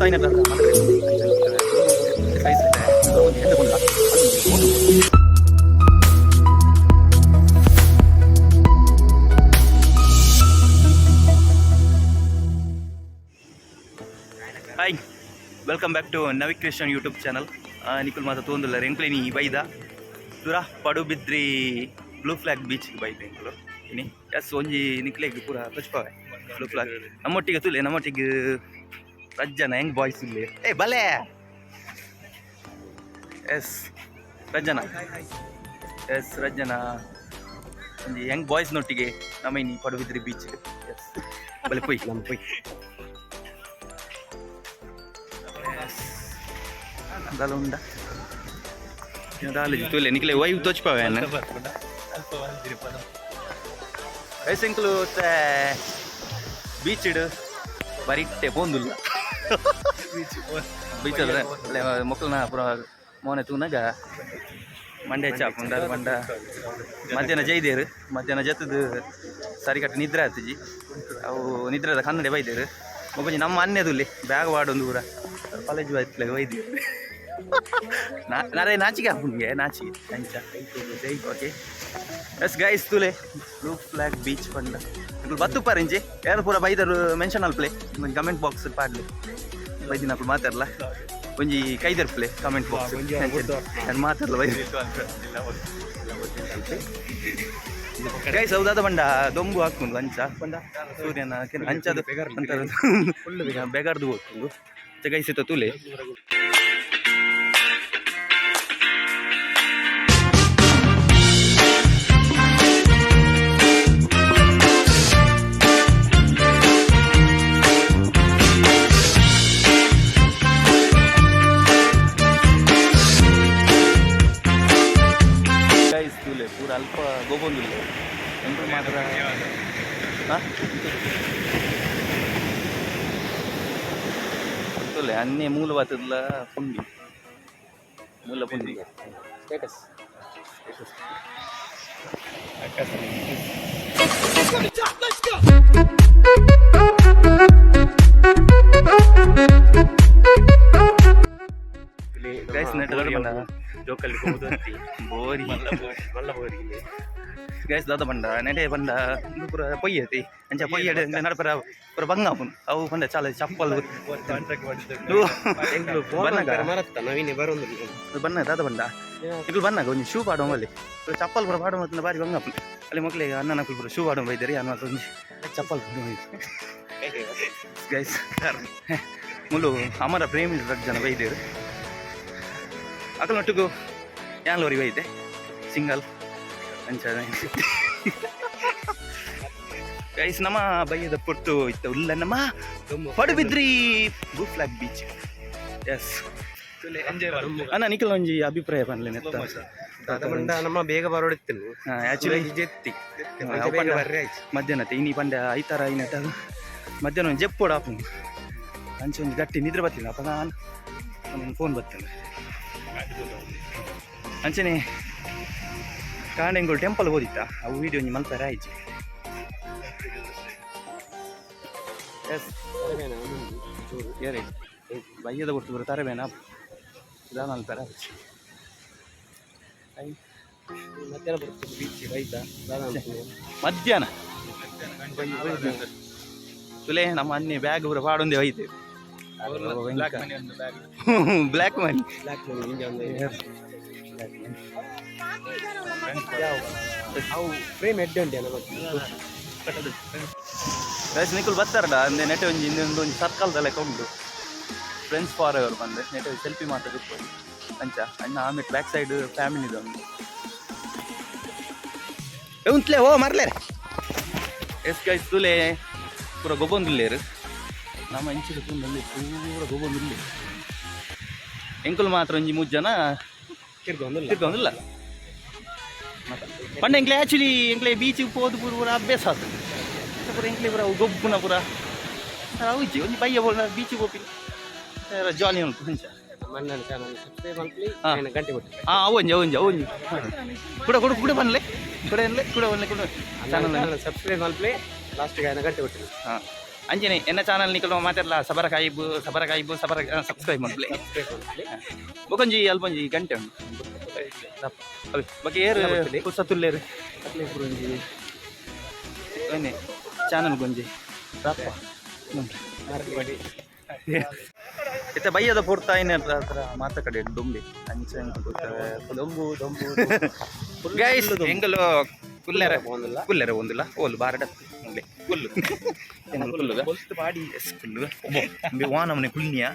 Hi, welcome back to Navi Krishnan YouTube channel. ನಿಕುಲ್ ಮಾತ ತೂಂದುಲ್ಲೆರ್ ಎಂಕ್ಲೆ ಇನಿ ಬೈದ ಪೂರ ಪಡುಬಿದ್ರಿ ಬ್ಲೂ ಫ್ಲಾಗ್ ಬೀಚ್ ಬೈದ ಎಂಕುಲು ಇನಿ. ಎಸ್, ಒಂಜಿ ನಿಕ್ಲೆಗ್ ಪೂರ ತೋಜ್ಪಾವೆ ಬ್ಲೂ ಫ್ಲಾಗ್. ನಮ್ಮೊಟ್ಟಿಗೆ ತೂಲೆ, ನಮ್ಮೊಟ್ಟಿಗೆ ರಡ್ಡ್ ಜನ ಯಂಗ್ ಬಾಯ್ಸ್ ಉಲ್ಲೆರ್. ಏ ಬಲೆ, ಎಸ್, ರಡ್ಡ್ ಜನ, ಎಸ್, ರಡ್ಡ್ ಜನ ಒಂಜಿ ಯಂಗ್ ಬಾಯ್ಸ್ ನೊಟ್ಟಿಗೆ ನಮ್ಮ ಇನಿ ಪಡುಬಿದ್ರಿ ಬೀಚ್. ಎಸ್, ಬಲೆ ಪೋಯಿ ನಮ್ಮ ಪೋಯಿ. ದಾಲ ಉಂಡ ದಾಲ ತೂಲೆ, ನಿಕ್ಲೆ ವೈಬ್ ತೋಜ್ಪಾವೆ ಯಾನ್. ಗೈಸ್, ಎಂಕುಲು ಬೀಚ್ ಬರಿಟ್ಟೆ ಪೋಂದುಲ್ಲ. ಬೀಚ್ ಮೊಕ್ಕಲ್ನ ಪೂರ ಮೋನೆ ತೂನಗ ಮಂಡೆ ಚಾಪುಂಡು. ಅದು ಪಂಡ ಮಧ್ಯಾಹ್ನ ಜೈದೇರು, ಮಧ್ಯಾಹ್ನ ಜತ್ತದು ಸರಿಕಟ್ಟು ನಿದ್ರೆ ಆತುಜಿ. ಅವು ನಿದ್ರೆದ ಕನ್ನಡಿ ಬೈದೇರು. ಒಬ್ಬಂಜಿ ನಮ್ಮ ಅನ್ಯದುಲ್ಲಿ ಬ್ಯಾಗ್ ವಾಡೊಂದು ಪೂರ ಕಾಲೇಜ್ ಬೈತ್ಲೆ ಬೈದೇರು. ನರೆ ನಾಚಿಕೆ ಆಪುಂಗೆ, ನಾಚಿಕೆ ಅಂಚ. ಓಕೆ, ಎಸ್ ಗೈಸ್, ತೂಲೆ ಬ್ಲೂ ಫ್ಲಾಗ್ ಬೀಚ್ ಪಂಡ. ನಿಕುಲು ಬತ್ತುಪ್ಪಾರ ಇಂಚಿ ಯಾರು ಪೂರ ಬೈದರು ಮೆನ್ಷನ್ ಅಲ್ಪ್ಲೆ, ಒಂಜಿ ಕಮೆಂಟ್ ಬಾಕ್ಸ್ ಪಾಡ್ಲೆ. ಬೈದಿನಕುಲು ಮಾತಾಡ್ಲ ಒಂಜಿ ಕೈದರ್ಪ್ಲೆ ಕಮೆಂಟ್ ಬಾಕ್ಸ್. ನಾನು ಮಾತಾಡ್ಲ ಬೈದ. ಗೈಸ್, ಹೌದಾದ ಪಂಡ ದೊಂಬು ಹಾಕುಂಡು. ಅಂಚ ಪಂಡ ಸೂರ್ಯನ ಅಂಚದ ಅಂತರ ಬೆಗಾರ್ದು ಹೋಗ್ತುಂಡು. ಗೈಸ್, ಇತ್ತ ತೂಲೆ. ಗೈಸ್, ತೂಲೆ, ಪೂರ ಅಲ್ಪ ಗೊಬ್ಬೊಂದುಲ್ಲೆ ಎಂಕುಲು ಮಾತ್ರ. ಹಾ ತೂಲೆ, ಅನ್ನೆ ಮೂಲ ಬಾತುರ್ಲ ಪುಂಡಿ, ಮೂಲ ಪುಂಡಿ. ಸ್ಟೇಟಸ್. ಗೈಸ್, ನೆಟ್ ಬಂದ. ಜೋಕಲ್ಲಿ ಹೋಗುದು. ಬೋರಿ. ಮಲ್ಲ ಬೋರಿ ಇಲ್ಲಿ. ಗೈಸ್, ದಾದ ಪಂಡ ನೆಡೆ ಪಂಡ ಉಂದು ಪೂರ ಪೊಯ್ಯತಿ. ಅಂಚ ಪೊಯ್ಯಡ್ ನಡಪರ ಪೂರ ಬಂಗ ಆಪುಂಡು. ಅವು ಪಂಡ ಚಾಲ ಚಪ್ಪಲ್ ಬನ್ನಗ. ಮರತ್ತ ನವೀನ ಬರೋದಿಲ್ಲ. ಬನ್ನ ದಾದ ಪಂಡ ಇಕ್ಲು ಬನ್ನಾಗ ಒಂಜಿ ಶೂ ಪಾಡೊಂಬಲ್ಲಿ ಅಲ್ಲಿ ಚಪ್ಪಲ್ ಪೂರ ಪಾಡೊಂಬತ್ತಿನ ಬಾರಿ ಬಂಗ ಆಪುಂಡು. ಅಲ್ಲಿ ಮಕ್ಳಿಗೆ ಅಣ್ಣನ ಪೂರ ಶೂ ಪಾಡೊಂದು ಬೈದಾರೆ, ಅನ್ನ ಒಂಜಿ ಚಪ್ಪಲ್ ಪಾಡೊಂದು. ಗೈಸ್, ಮುಲ್ಲು ಅಮರ ಪ್ರೇಮಿ ರಡ್ಡ್ ಜನ ಬೈದೇರು. ಅಕಲ್ನೊಟ್ಟಿಗೂ ಯಾನ್ಲೋರಿ ಬೈದೆ ಸಿಂಗಲ್ ಅಂಚ. ಗೈಸ್, ನಮ್ಮ ಬಯ್ಯದ ಪೊರ್ತು ಇತ್ತ ಉಲ್ಲ ನಮ್ಮ Padubidri blue flag beach. Yes ಅಣ್ಣ, ನಿಖಲ್ ಒಂಜಿ ಅಭಿಪ್ರಾಯ ಪನ್ಲೆ ನೆತ್ತ. ದಾದ ನಮ್ಮ ಬೇಗ ಬರೋಡಿತ್ತು. ಆಕ್ಚುಲಿ ಜೆತ್ತಿ ಬೇಗ ಬರ್ರಿ ಆಯ್ತು. ಮಧ್ಯಾಹ್ನ ಇನಿ ಪಂಡ ಐತಾರ ಐನಟ ಮಧ್ಯಾಹ್ನ ಒಂಜಿ ಜೆಪ್ಪೋಡು ಆಪುಂಡು. ಅಂಚ ಒಂಜಿ ಗಟ್ಟಿ ನಿದ್ರೆ ಬತ್ತಿಲ್ಲ. ಅಪ್ಪ ನಾನು ಫೋನ್ ಬರ್ತೇನೆ. ಅಂಚನೆ ಕಾಂಡೆಂಗೋಳು ಟೆಂಪಲ್ ಹೋದಿತ್ತ, ಅವು ವೀಡಿಯೋ ಒಂಜಿ ಮಲ್ಪೆರ ಆಯ್ತು. ಎಸ್, ಏರಿ ಬಯ್ಯದ ಕೊಡ್ತು ಬರ ತರಬೇನ ಇದ ಮಲ್ಪೆರ ಆಯ್ತು. ಮಧ್ಯಾಹ್ನ ಬರ್ತದೆ ಬೀಚ್ ಬೈತಾ. ಮಧ್ಯಾಹ್ನ ತುಲೆ, ನಮ್ಮ ಅನ್ನಿ ಬ್ಯಾಗ್ ಪೂರ ಪಾಡೊಂದೇ ಹೋಯ್ತು. Black money. Black money ಒಂದು. ಅವು ಫ್ರೇಮ್ ಎಡ್ಡೆ ಉಂಟು ನಮಗೆ. ಗೈಸ್, ನಿಕುಲ್ ಬರ್ತಾರಲ್ಲ ಅಂದೆ ನೆಟೆ ಒಂಜಿ ಇಂದೊಂದು ಒಂಜಿ ಸರ್ಕಲ್ ದ ಲೆಕ್ಕ ಉಂಡು, ಫ್ರೆಂಡ್ಸ್ ಫಾರ್ ಎವರ್ ಬಂದೆ. ನೆಟೆ ಸೆಲ್ಫಿ ಮಾತ ಇಪ್ಪೊಲಿ ಅಂಚ. ಅಣ್ಣ ಆಮೇಲೆ ಬ್ಯಾಕ್ ಸೈಡ್ ಫ್ಯಾಮಿಲಿ ಉಂಟು. ಉಂತ್ಲೆ ಓ ಮರ್ಲೆ. ಎಸ್ ಗೈಸ್, ತುಲೆ, ಪೂರ ಗೊಬ್ಬೊಂದುಲ್ಲೇರು. ನಮ್ಮ ಇಂಚಿದ ಪೂಂದಲ್ಲಿ ಪೂರ ಗೊಬ್ಬೊಂದುಲ್ಲೆ. ಎಂಕುಲು ಮಾತ್ರ ಒಂಜಿ ಮೂಜಿ ಜನ. ತಿರ್ಗೊಂದಿಲ್ಲ. ತಿರ್ಗೊಂದಿಲ್ಲ ಪಂಡ ಎಂಕ್ಲೆ ಆಕ್ಚುಲಿ ಎಂಕ್ಲೆ ಬೀಚ್ ಪೋದು ಪೂರ ಪೂರ ಅಭ್ಯಾಸ ಆತು. ಪೂರ ಎಂಕ್ಲೆ ಪೂರ ಅವು ಗೊಬ್ಬುನ ಪೂರ ಅವು ಇಜ್ಜಿ. ಒಂಜಿ ಬಯ್ಯ ಬೀಚಿಗೆ ಪೋಪಿನ ಜಾಲಿ ಉಂಟು ಅಂಚ. ಮಣ್ಣನ ಚಾನಲ್ ಸಬ್ಸ್ಕ್ರೈಬ್ ಮಲ್ಪಲಿ. ಹಾ. ಗಂಟೆ ಕೊಟ್ಟು. ಹಾ, ಅವು ಒಂಜಿ ಅವು ಒಂಜಿ ಅವು ಒಂಜಿ ಕುಡ ಕುಡ ಕುಡ ಬನ್ಲೆ ಕುಡ ಎನ್ಲೆ ಕುಡ ಬನ್ಲೆ ಕುಡ ಚಾನಲ್. ಚಾನಲ್ ಸಬ್ಸ್ಕ್ರೈಬ್ ಮಲ್ಪಲಿ, ಲಾಸ್ಟ್ಗೆ ಗಂಟೆ ಕೊಟ್ಟು. ಹಾಂ. ಅಂಚನೆ ಎನ್ನ ಚಾನಲ್ ನಿಕುಲು ಮಾತೆರ್ಲ ಸಬರ ಕಾಯಿಬು ಸಬರ ಕಾಯಿಬು ಸಬರ ಸಬ್ಸ್ಕ್ರೈಬ್ ಮಲ್ಪುಲೆ. ಸಬ್ಸ್ಕ್ರೈಬ್ ಮಲ್ಪುಲೆ. ಬೊಕೊಂಜಿ ಅಲ್ಪೊಂಜಿ ಗಂಟೆ ಉಂಡು ಅವೇ. ಬೊಕ ಏರ್ ಪುರ್ಸತ್ತುಲ್ಲೇರು ಅಕ್ಲೆ ಪೂರ ಒಂಜಿ ಒಂಜಿ ಚಾನಲ್ ಗೊಂಜಿ ರಾಪ. ಇತ್ತೆ ಬಯ್ಯದ ಪೂರ್ತ ಹತ್ರ ಮಾತ ಕಡೆ ದೊಂಬೆ ಅಂಚ. ದೊಂಬು ದೊಂಬು. ಗೈಸ್, ಎಂಕುಲು ಕುಲ್ಲೆರ ಪೋಂದುಲ್ಲ. ಕುಲ್ಲೆರ ಒಂದುಲ್ಲ ಓಲು ಬಾರಡ ಮುಂದೆ ಕುಲ್ಲು ಎಂಕುಲು ಕುಲ್ಲುಗ. ಬೊಲ್ತು ಪಾಡಿ. ಎಸ್, ಕುಲ್ಲುಗ. ಒಬ್ಬ ವಾ ನಮನೆ ಕುಲ್ನಿಯಾ.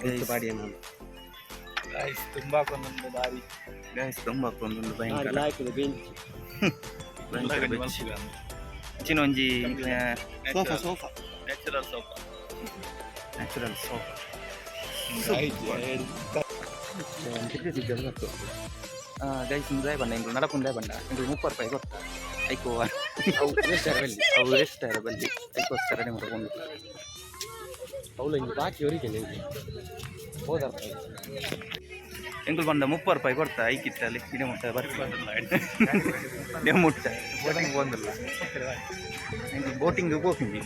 ಬೊಲ್ತು ಪಾಡಿ ಅನ್ನೋದು. ಗೈಸ್, ತುಂಬಾ ಕೊಂದೊಂದು ಬಾರಿ. ಗೈಸ್, ತುಂಬ ಒಂದೊಂದು ಭಯಂಕರ ಲಾಯ್ಕದ ಬೆಂಚ್. ಭಯಂಕರ ಬೆಚ್ಚ. ಇಂಚಿನ ಒಂಜಿ sofa sofa. Natural sofa. Natural sofa. Guys, ಇಂದಾಯ್ ಬಣ್ಣ ಎಂಕುಲು ನಡಪುಂದಾಯ್ ಬಣ್ಣ ಎಂಕುಲು 30 ರೂಪಾಯಿ ಕೊರ್ತ ಐಕೋ. ಅವು ವೇಸ್ಟ್ ಆರಬಲ್ಲಿ. ಅವು ವೇಸ್ಟ್ ಬಲ್ಲಿ ಐಕೋಸ್ಕರ ಒಂದು. ಅವಳು ಇಂಜಿ ಬಾಕಿ ಅವರಿಗೆ ನಿಮಗೆ ಹೋದರ್. ಎಂಕುಲು ಬಂದ 30 ರೂಪಾಯಿ ಕೊಡ್ತಾ ಐಕಿತ್ತ ಅಲ್ಲಿ ಇದೇ ಮುಟ್ಟ ಬರ್ತಾರೆ ಇದೇ ಮುಟ್ಟ. ಬೋಟಿಂಗ್ ಬಂದಿಲ್ಲ. ಎಂಕುಲು ಬೋಟಿಂಗ್ ಪೋಪಿನಿ.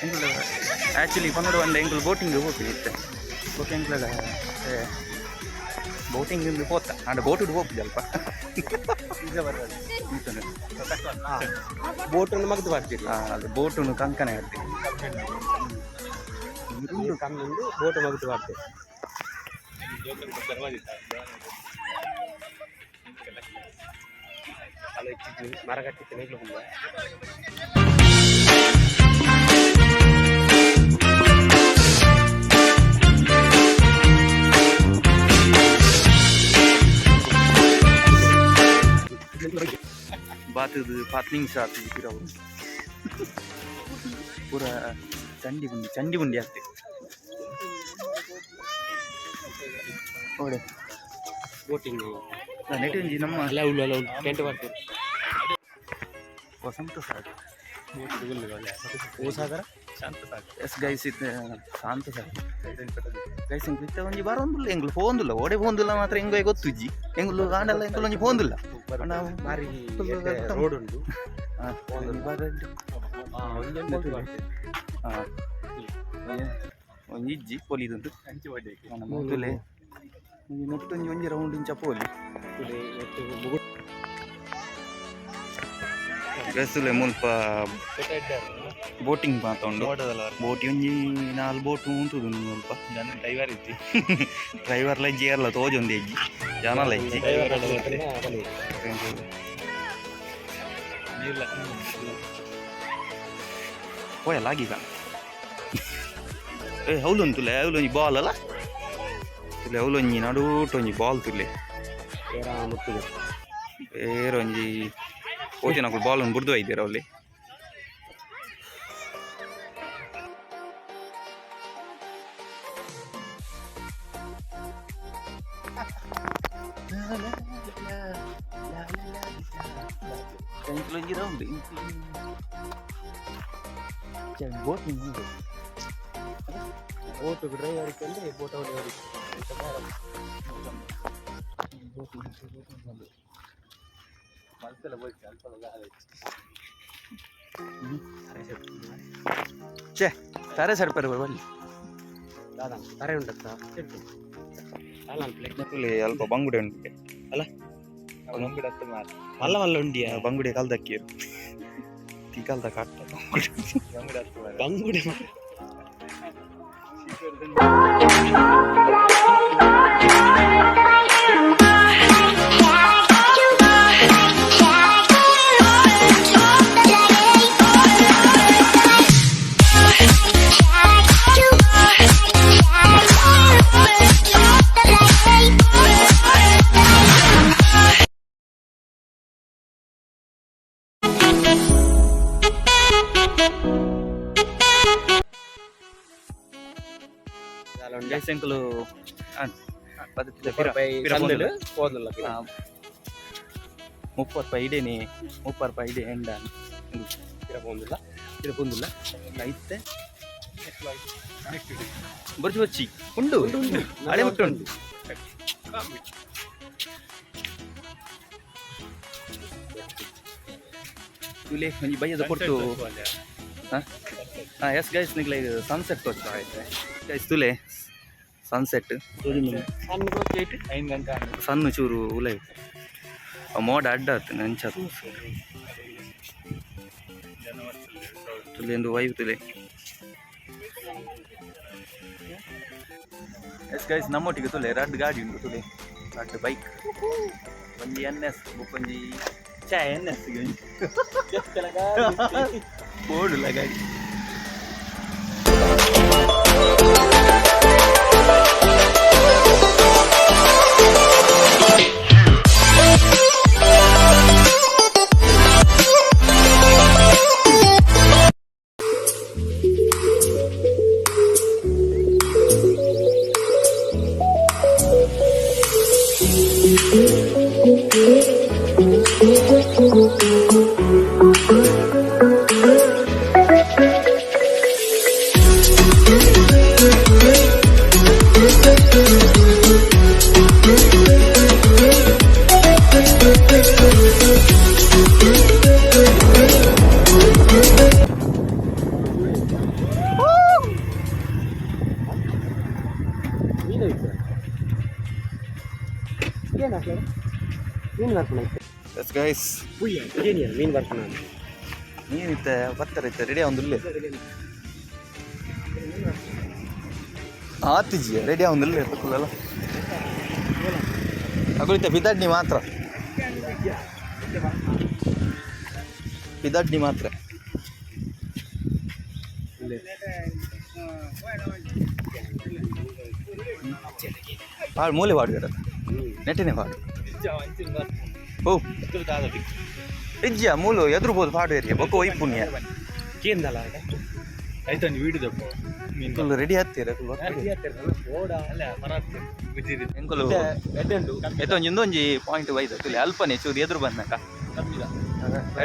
ಎಂಕುಲು ಆ್ಯಕ್ಚುಲಿ ಪನ್ನೊಂದು ಬಂದ ಎಂಕುಲು ಬೋಟಿಂಗ್ ಪೋಪಿನಿ ಇತ್ತೆ. ಬೊಕ ಎಂಕ್ಲಡ ಬೋಟಿಂಗ್ ಇಂದು ಪೋತ ಆಂಡ ಬೋಟುಡು ಪೋಪುಜಲ್ಪ. ಬೋಟನ್ನು ಮಗ್ದು ಬರ್ತೀರಿ. ಅದು ಬೋಟುನು ಕಂಕನೆ ಆಡ್ತೀವಿ. ನೀರು ಕಮ್ಮಿ ಉಂಡು, ಬೋಟ್ ಮಗ್ದು ಬರ್ತೀರಿ. ಅಲ್ಲ, ಮರ ಕಟ್ಟಿತ್ತು ನೇಗ್ಲು ತುಂಬ. ಬಾತದು ಪತ್ತು ನಿಮಿಷ ಆತು ಪಿರವು ಪೂರ ಚಂಡಿ ಗುಂಡಿ ಚಂಡಿ ಗುಂಡಿ ಆಗ್ತೆ ಓಡೆ. ಬೋಟಿಂಗ್. ನೆಟ್ ಒಂಜಿ ನಮ್ಮ ಅಲ್ಲ, ಉಳ್ಳು ಅಲ್ಲ, ಉಳ್ಳು ಟೆಂಟ್ ಬರ್ತೀರಿ. ವಸಂತ ಸಾಗರ್. ಓ ಸಾಗರ. ಶಾಂತ ಸಾಗರ. ಎಸ್ ಗೈಸ್, ಇತ್ತೆ ಶಾಂತ ಸಾಗರ್. ಗೈಸ್, ಎಂಕ್ಲು ಇತ್ತೆ ಒಂಜಿ ಬರೋಂದುಲ್ಲ. ಎಂಕ್ಲು ಫೋನ್ದುಲ್ಲ ಓಡೆ ಫೋನ್ದುಲ್ಲ ಮಾತ್ರ ಎಂಗೋ ಗೊತ್ತುಜ್ಜಿ. ಎಂಕ್ಲು ಆಂಡಲ್ಲ ಎಂಕ್ಲು ಒಂಜಿ ಫೋನ್ದುಲ್ಲ. ಬಾರಿ ರೋಡ್ ಉಂಟು. ಒಂಜಿ ಇಜ್ಜಿ ಪೊಲಿದುಂಟು. ಅಂಚೆ ಬಡ್ಡಿ. ಮೊದಲೇ ಒಂಜಿ ನೆಟ್ಟು ಒಂಜಿ ಒಂಜಿ ರೌಂಡ್ ಇಂಚ ಪೋಲಿ. ಗಸುಲೆ ಮುಲ್ಪ ಬೋಟಿಂಗ್ ಮಾತ ಉಂಡು. ಬೋಟಿ ಒಂಜಿ ನಾಲ್ ಬೋಟ್ ಉಂಟುದು ಮುಲ್ಪ. ಜನ ಡ್ರೈವರ್ ಇತ್ತಿ. ಡ್ರೈವರ್ಲ ಇಜ್ಜಿ, ಏರ್ಲ ತೋಜೊಂದು ಇಜ್ಜಿ, ಜನಲ ಇಜ್ಜಿ. ನೀರ್ಲ. ಪೋಯಲ್ಲ ಆಗೀಗ. ಏ, ಹೌಲುಂತುಲೆ ಹೌಲು ಒಂಜಿ ಬಾಲ್ ಅಲ್ಲ ತುಲೆ. ಹೌಲೊಂಜಿ ನಡೂಟು ಒಂಜಿ ಬಾಲ್ ತುಲೆ. ಏರ್ ಒಂಜಿ ಪೋತಿನಕುಲು ಬಾಲ್ ಬುಡ್ದು ಒಯ್ದೆರ್ ಅವಲ್ಲಿ. ಎಂಕ್ಲೊಂಜಿ ರೌಂಡ್ ಬೋಟಿಂಗ್ ಉಂಟು. ಬೋಟ್ ಡ್ರೈವರ್ ಅಂದ್ರೆ ಬೋಟ್ ಅವರು. ಮಲ್ಪೆಲ್ಲ ಹೋಯ್ತು ಅಲ್ಪಲ್ಲ. ಛೇ, ತರೆ ಸರ್ಪರ್ ಬಲ್ಲಿ. ದಾದಾ ತರೆ ಉಂಟತ್ತ ತುಲೆ ಅಲ್ಪ ಬಂಗುಡೆ ಉಂಟು ಅಲ್ಲ? ಬಂಗುಡೆ ಹತ್ತು ಮಾರು. ಮಲ್ಲ ಮಲ್ಲ ಉಂಡಿಯಾ? ಬಂಗುಡೆ ಕಲ್ದಕ್ಕಿರು ತಿಕಲ್ದ ಕಟ್ಟ ಬಂಗುಡೆ. ಬಂಗುಡೆ ಹತ್ತು ಮಾರು. ಬಂಗುಡೆ. ಗೈಸ್, ಎಂಕುಲು ಪಿರ 30 ರೂಪಾಯಿ ಇಡೇನಿ, 30 ರೂಪಾಯಿ ಇಡೆ ಎಂಡ. ಪೋಂದಿಲ್ಲ. ಪಿರ ಪೊಂದುಲ್ಲ ಐತೆ. ಬೊರ್ಚಿ ಬೊರ್ಚಿ ಉಂಡು, ಹಳೆ ಮುಟ್ಟು ಉಂಡು. ತುಲೆ ಒಂಜಿ ಬಯ್ಯದ ಪೊರ್ತು. ಹಾಂ ಹಾಂ ಎಸ್ ಗೈಸ್, ನಿಕ್ಲೆ ಸನ್ಸೆಟ್ ತೋಚ ಆಯ್ತು ಗೈಸ್. ತುಲೆ ಸನ್ಸೆಟ್. 5 ಗಂಟೆ. ಸಣ್ಣ ಚೂರು ಉಲೈ ಮೋಡ ಅಡ್ಡ ಆತು ನಂಚ. ತುಲೆ ಒಂದು ವೈವ್ ತುಲೆ. ಎಸ್ ಗೈಸ್, ನಮ್ಮೊಟ್ಟಿಗೆ ತುಲೆ ರಡ್ಡ್ ಗಾಡಿ ಉಂಟು. ತುಲೆ ರಡ್ಡ್ ಬೈಕ್, ಒಂಜಿ ಎನ್ ಎಸ್, ಬೊಕ್ಕೊಂಜಿ ಛೇ ಎನ್ ಎಸ್ ಬೋಡುಲ್ಲ ಗಾಡಿ. ಮೀನು ಇತ್ತು ಏನು ಹಾಕ್ಯಾರ? ಮೀನು ಬರ್ಪಣ. Yes guys. ಪುಯ್ಯ ಏನಿಯ ಮೀನು ಬರ್ಪಣ. ನೀನಿತ್ತ ಬರ್ತಾರೆ ಇತ್ತ ರೆಡಿ ಆವೊಂದುಲ್ಲೆ. ಆತಿಜಿ ರೆಡಿ ಆವೊಂದುಲ್ಲೆ ತಕ್ಕುಲ್ಲಲ್ಲ. ಅಗುಳಿತ ಪಿದಡ್ನಿ ಮಾತ್ರ, ಪಿದಡ್ನಿ ಮಾತ್ರ. ಪಾಡು ಮೂಲೆ ಪಾಡು ಇರತ್ತ ನೆಟ್ಟಿನೇ ಪಾಡು. ಓ ಇಜ್ಜಿಯ ಮೂಲು ಎದುರುಬೋದು ಪಾಡು ಏರಿಯ ಬೊಕ್ಕ ಒಯ್ ಪುಣ್ಯ. ಕೇಂದಲ್ಲ. ಆಯ್ತು, ಒಂದು ವೀಡಿಯೋದಪ್ಪ ಮೀನು. ಕುಲ್ಲು ರೆಡಿ ಹತ್ತೀರ? ಅಲ್ಲ ಮರಾಠಿ ಗುಜ್ಜಿರಿ. ಎಂಕುಲು ಎತ್ತೊಂಜಿ ಇಂದೊಂಜಿ ಪಾಯಿಂಟ್ ಬೈದ ತುಲೆ ಅಲ್ಪನೆ ಚೂರು ಎದುರು ಬಂದಕ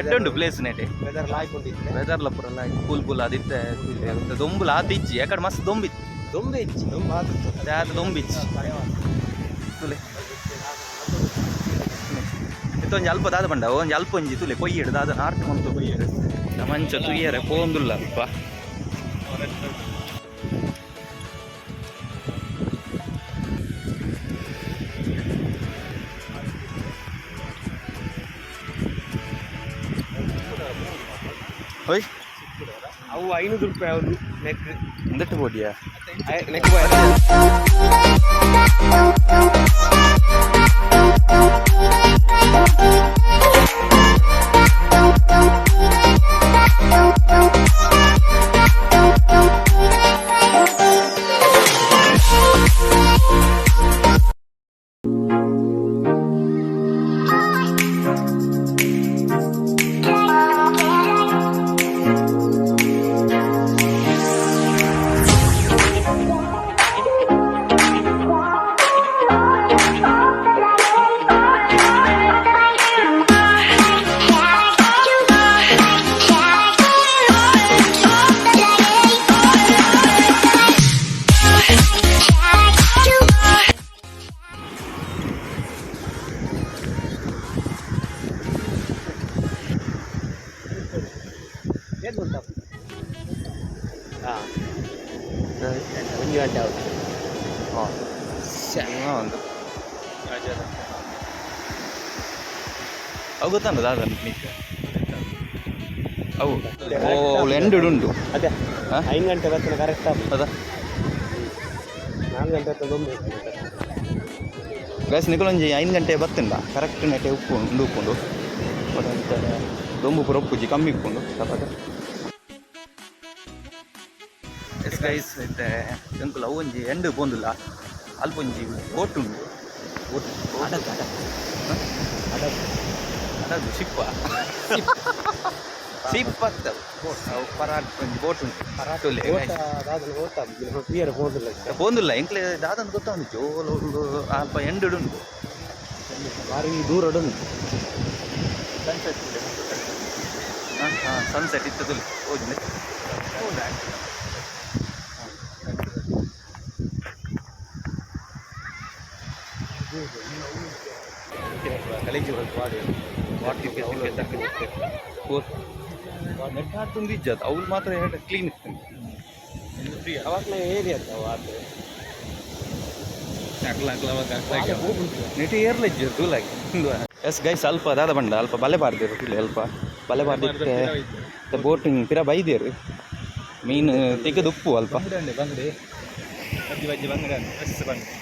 ಎಡ್ಡುಂಡು ಪ್ಲೇಸ್ ನೆಟೆ. ವೆದರ್ ಲಾಯ್ಕೊಂಡಿದ್ದೆ. ವೆದರ್ಲ ಪೂರ ಕೂಲ್ ಕೂಲ್ ಅದಿತ್ತೆ. ದೊಂಬುಲ ಆತ ಇಜ್ಜಿ, ಯಾಕಡೆ ಮಸ್ತ್ ದೊಂಬಿತ್ತು. ದೊಂಬೆ ಇಚ್ಚಿ ದೊಂಬೆ ಆದಿತ್ತು. ಅದೇ ಆತ ದೊಂಬಿಚ್ಚಿ ತುಲೆ. ಇತ್ತೊಂಜಿ ಅಲ್ಪ ದಾದ ಬಂಡ ಒಂಜಿ ಅಲ್ಪ ಒಂಜಿ ತುಲೆ ಕೊಯ್ಯಡು ದಾದ ನಾರ್ತ್ ಮಂತು ಕೊಯ್ಯಡು ಮಂಚ ತುಯ್ಯರೆ ಪೋಂದುಲ್ಲ ಅಲ್ಪ. ಓಯ್. ಅವು 500 ರೂಪಾಯಿ ಅವನು ನೆಕ್. ಒಂದೆಟ್ಟು ಬೋಡಿಯಾ? ನೆಕ್. ಏನು ಉಂಟಾ? ಹಾಂ, 1 ಗಂಟೆ ಆಗುತ್ತೆ. ಹಾಂ, ಒಂದು ಅವು ಗೊತ್ತಂಡ ದಾದ ನಿಕ್ ಅವು. ಓ, ಅವಳು ಎಂಡು ಉಂಟು. ಅದೇ. ಹಾ? 5 ಗಂಟೆ ಬರ್ತಾನೆ ಕರೆಕ್ಟ್. ಅದ. 4 ಗಂಟೆ ಹತ್ರ ದೊಂಬೆ. ಗೈಸ್, ನಿಕುಲೊಂಜಿ 5 ಗಂಟೆ ಬತ್ತಿಂಡ ಕರೆಕ್ಟ್ ನೆಟೆ ಉಪ್ಪು ಉಂಡು ಉಪ್ಪುಂಡು. ಬಟ್ ದೊಂಬು ಪೂರ ಉಪ್ಪುಜಿ, ಕಮ್ಮಿ ಉಪ್ಪುಂಡು ಸಪಗ. ಎಸ್ ಗೈಸ್, ಇತ್ತೆ ಎಂಕುಲು ಅವು ಒಂಜಿ ಎಂಡ್ ಪೋಂದುಲ್ಲ. ಅಲ್ಪ ಒಂಜಿ ಬೋಟ್ ಉಂಡು, ಬೋಟ್. ಅಡಗು ಶಿಪ್ಪ ಶಿಪ್ ಆಗ್ತವೆ ಅವು. ಪರಾಟ್ ಒಂಜಿ ಬೋಟ್ ಉಂಟು ಪರಾಟುಲೆ. ಪಿಯರ್ ಹೋದಿಲ್ಲ. ಪೋಂದುಲ್ಲ ಎಂಕ್ಲೆ ದಾದಂತ ಗೊತ್ತುಂಡು ಜೋಲು ಉಂಡು ಅಲ್ಪ ಎಂಡ್ ಉಂಡು. ಭಾರಿ ದೂರ ಉಂಟು. ಸನ್ಸೆಟ್. ಹಾಂ ಹಾಂ ಸನ್ಸೆಟ್ ಇತ್ತು ತುಲಿ ಹೋಗಿ. ಕಲೇಜಿ ವಾಟರ್. ನೆಟ್ ಹಾಕುಂದು ಇಜ್ಜಾತ್ ಅವ್ಲು ಮಾತ್ರ ಹೇಳ ಕ್ಲೀನ್ ಇತ್ತು. ಅವಾಗ್ಲ ಏರಿಯಾ ಅವ ಅದು. ಅಕ್ಲ ಅಕ್ಲ ಅವಾಗ ಅಕ್ಲ. ನೆಟ್ ಏರ್ಲ ಇಜ್ಜಿ ತೂಲಾಗಿ. ಎಸ್ ಗೈಸ್, ಅಲ್ಪ ದಾದ ಬಂಡ ಅಲ್ಪ ಬಲೆ ಬಾರ್ದಿರು ಇಲ್ಲಿ. ಅಲ್ಪ ಬಲೆ ಬಾರ್ದಿತ್ತೆ, ಬೋಟಿಂಗ್ ಪಿರ ಬೈದೇರು. ಮೀನು ತೆಗೆದು ಉಪ್ಪು ಅಲ್ಪ. ಬಂಗಡೆ ಬಂಗಡೆ, ಬಜ್ಜಿ ಬಜ್ಜಿ ಬಂಗಡೆ, ಬಸ್ ಬಂಗಡೆ.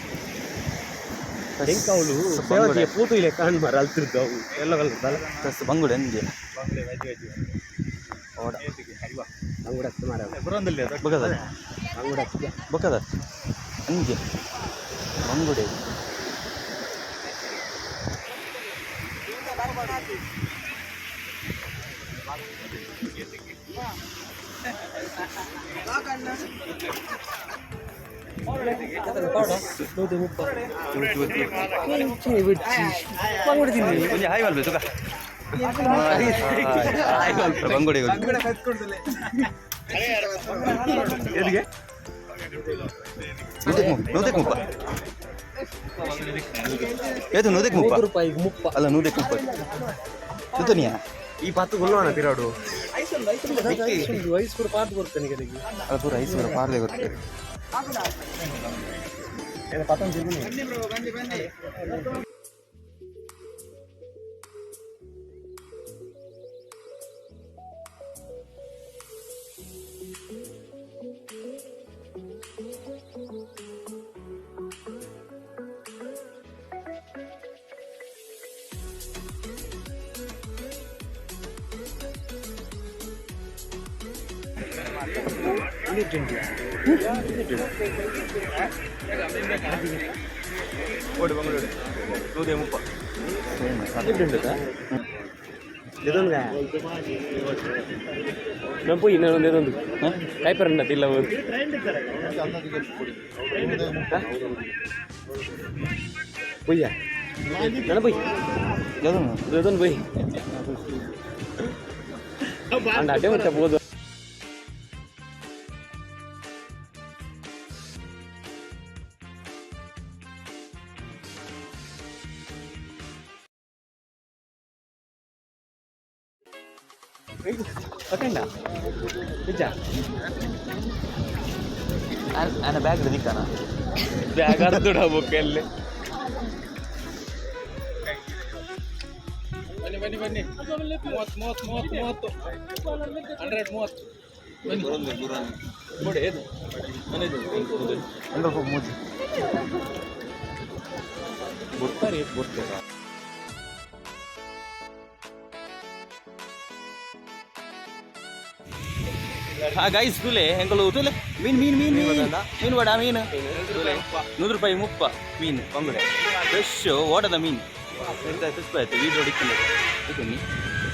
ಎಂಕ್ ಅವಳು ಸೇವತಿಯ ಪೂತು ಇಲ್ಲ ಕಾಣ್ ಮಾರ ಅಲ್ತಿರ್ದು ಅವು ಎಲ್ಲ ಕಲರ್. ಪ್ಲಸ್ ಬಂಗುಡೆ ಅಂಜೆ. ಬಂಗಡೆ ಬಜ್ಜಿ ಬಜ್ಜಿ. ಓಡ. ಬಂಗುಡ ಮಾರ. ಬರೋಂದಿಲ್ಲ. ಬೊಕದ. ಬಂಗುಡ. ಬೊಕದ ಅಂಜೆ ಬಂಗುಡೆ. ಬಂಗುಡೆ ತಿನ್ನಿ. ಒಂಜಿ ಹಾಯ್ ಮಲ್ಪೆ ತುಕ. ಹಾಯ್ ಮಲ್ಪೆ ಬಂಗುಡೆ. ಎಲ್ಲಿಗೆ? ನೂತಕ್ಕೆ 30. ಏತು? ನೂತಕ್ಕೆ 30. ರೂಪಾಯಿಗೆ 30. ಅಲ್ಲ, ನೂತಕ್ಕೆ 30 ತೂತನಿಯಾ? ಈ ಪತ್ತು ಗುಲ್ಲೋಣ ತಿರಾಡು ಐಸ್ ಕೂಡ ಪಾರ್ಟ್ ಕೊಡ್ತೇನೆ ಕೆಲಗೆ. ಅಲ್ಲ, ಪೂರ ಐಸ್ ಪೂರ ಪಾರ್ಲೆ ಗೊತ್ತೇ. ಪತಂಗ್. ಓಡು ಬಂಗುಡೆ ನೂದೆ 30. ನಮ್ಮ ಪೋಯಿ ಇನ್ನೊಂದು ಇದೊಂದು ಕೈಪರನ್ನ ತಿಲ್ಲ ಹೋದು. ಪೊಯ್ಯ ನನ್ನ ಪೊಯ್. ಯಾವುದು? ಇದೊಂದು ಪೊಯ್ ಅಂಡ ಅಡ್ಡೆ ಮತ್ತೆ ಬೋದು. ಪಕಂಡ ನಿಜ. ಆನ ಬ್ಯಾಗ್ ದಿಕ್ಕಾನ. ಬ್ಯಾಗ್ ಅರ್ದುಡ ಬುಕ್ಕಲ್ಲಿ. ಬನ್ನಿ ಬನ್ನಿ ಬನ್ನಿ, 30 30 30 30, 100 30 ಬನ್ನಿ. ಕೊಡಿ ಇದು. ಎಲ್ಲ ಮೂಜಿ. ಬುರ್ತಾರೆ ಬುರ್ತಾರೆ. ಹಾ ಗೈಸ್, ತುಲೆ ಎಂಕಲು ತುಲೆ ಮೀನ್ ಮೀನ್ ಮೀನ್ ಮೀನ್ ಮೀನು ವಡ ಮೀನು. ತುಲೆ 100 ರೂಪಾಯಿ 30 ಮೀನು ಬಂಗುಡೆ, ಫ್ರೆಶ್ ಓಡದ ಮೀನು. ಎಂತ ತುಪ್ಪ ಆಯ್ತು ವೀಡಿಯೋ ಹೊಡಿಕೊಂಡು ಇದನ್ನಿ.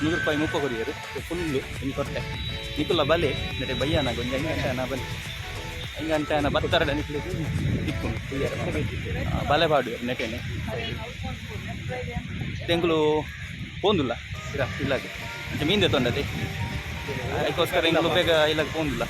100 ರೂಪಾಯಿ 30 ಕೊರಿಯರು ಫುಲ್ಲು ಇನ್ನು ಕೊಟ್ಟೆ. ನಿಕುಲ್ಲ ಬಲೆ ನೆಟೆ ಬಯ್ಯಾನ ಗೊಂಜ 5 ಗಂಟೆ ಬಲೆ, 5 ಗಂಟೆ ಬತ್ತಾರಡ ನಿಕ್ಲಿಗೆ ತಿಕ್ಕು ಬಲೆ ಪಾಡು ನೆಟೆನೆ. ತೆಂಗುಲು ಪೋಂದುಲ್ಲ ಇರ ಇಲ್ಲಾಗೆ ಅಂಚೆ ಮೀನ್ ತೊಂಡದೆ. ಅದಕ್ಕೋಸ್ಕರ ಎಂಕುಲು ಬೇಗ ಇಲ್ಲಾಗ ಪೋಂದುಲ್ಲ.